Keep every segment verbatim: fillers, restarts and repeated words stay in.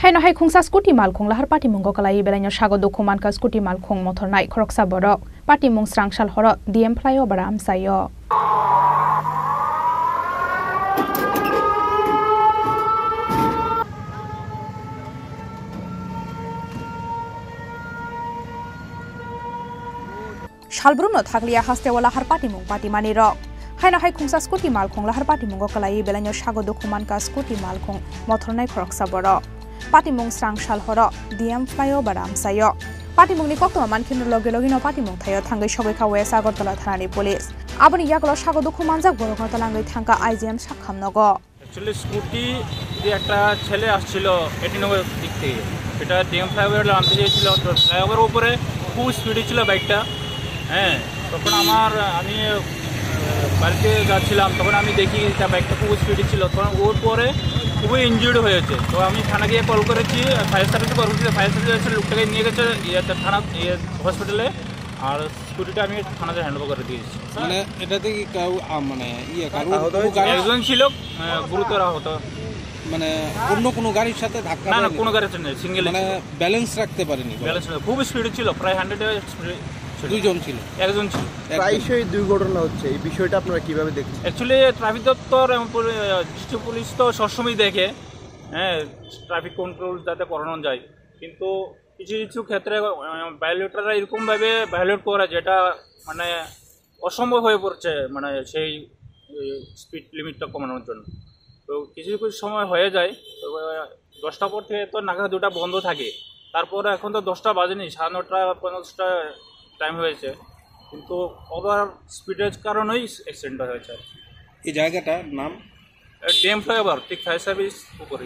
Haino hai khungsa scooty malkhung lahar patimungo kwlaiwi belaino sago dukhu mankha scooty malkhung mothornai khoroksa borok. Patimung srangsal horo D M flyover amchaio. Salbrumno thakliya hasteo lahar patimung patimani rok. Haino hai khungsa scooty malkhung lahar patimungo kwlaiwi belaino sago dukhu mankha scooty malkhung mothornai khoroksa borok. Patimung srangsal horo D M flyover amchaio. Patimungni koktwma mankhe loge logeno patimung thaio thangwi sogwi kha West Agartala thanani police. Aboni yagulo sago dukhu manjak borokno talangwi thangkha I G M sakham nogo. Actually scooty দিয়ে একটা ছেলে আসছিল এটি নগর দিক থেকে, সেটা DM flyover নামতে চেয়েছিল, তো ফ্লাইওভার উপরে খুব স্পিডে ছিল বাইকটা। হ্যাঁ, তখন আমার, আমি, আহ, বাড়িতে যাচ্ছিলাম, তখন আমি দেখি তার বাইকটা খুব স্পিডে ছিল, তখন ওর পরে খুবই ইনজুর্ড হয়েছে। তো আমি থানা গিয়ে কল করেছি, ফায়ার সার্ভিসে কল করেছি, ফায়ার সার্ভিস এসে লোকটাকে নিয়ে গেছে ইয়েতে, থানা, ইয়ে, হসপিটালে। আর স্কুটিটা আমি থানাতে হ্যান্ড ওভার করে দিয়েছি। মানে এটাতে কি কেউ, আ, মানে ইয়ে, কারোর আহত কোনো হয়েছে? গাড়ি একজন ছিল, আহ, গুরুতর আহত। মানে অন্য কোনো গাড়ির সাথে ধাক্কা না, না, দেয়নি? কোনো গাড়িতে নেই, সিঙ্গেল মানে ছিল। ব্যালেন্স রাখতে পারেনি কোনো? ব্যালেন্স নেই, খুব স্পিডে ছিল, প্রায় হান্ড্রেডের স্পিডে ছিল। দুইজন ছিল? একজন ছিল। একজন। প্রায়শই দুর্ঘটনা হচ্ছে, এই বিষয়টা আপনারা কিভাবে দেখছেন? অ্যাকচুয়ালি ট্রাফিক দপ্তর এবং পুলি-, আহ, ডিস্ট্রিক্ট পুলিশ তো সবসময় দেখে, হ্যাঁ, ট্রাফিক কন্ট্রোল যাতে করানো যায়, কিন্তু কিছু কিছু ক্ষেত্রে, আহ, ভায়োলেটররা এরকমভাবে ভায়োলেট করে যেটা মানে অসম্ভব হয়ে পড়ছে, মানে সেই, এই স্পিড লিমিটটা কমানোর জন্য। তো কিছু কিছু সময় হয়ে যায়, তো, আহ, দশটা পর থেকে তো নাকা দুটা বন্ধ থাকে, তারপরে এখন তো দশটা বাজেনি, সাড়ে নটা পঞ্চাশটা টাইম হয়েছে, কিন্তু ওভার স্পিডের কারণেই অ্যাক্সিডেন্টটা হয়েছে। এই জায়গাটার নাম? ডিএম ফ্লাইওভার ঠিক ফায়ার সার্ভিস উপরে।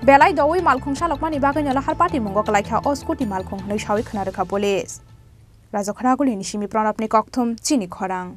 Belai doui malkhung salokmani bagwino lahar patimungo kwlaikha o scooty malkhung hwnwi saui khna rwkha police. Rajakhana Gulini simi Pranabni kokthum chini khorang.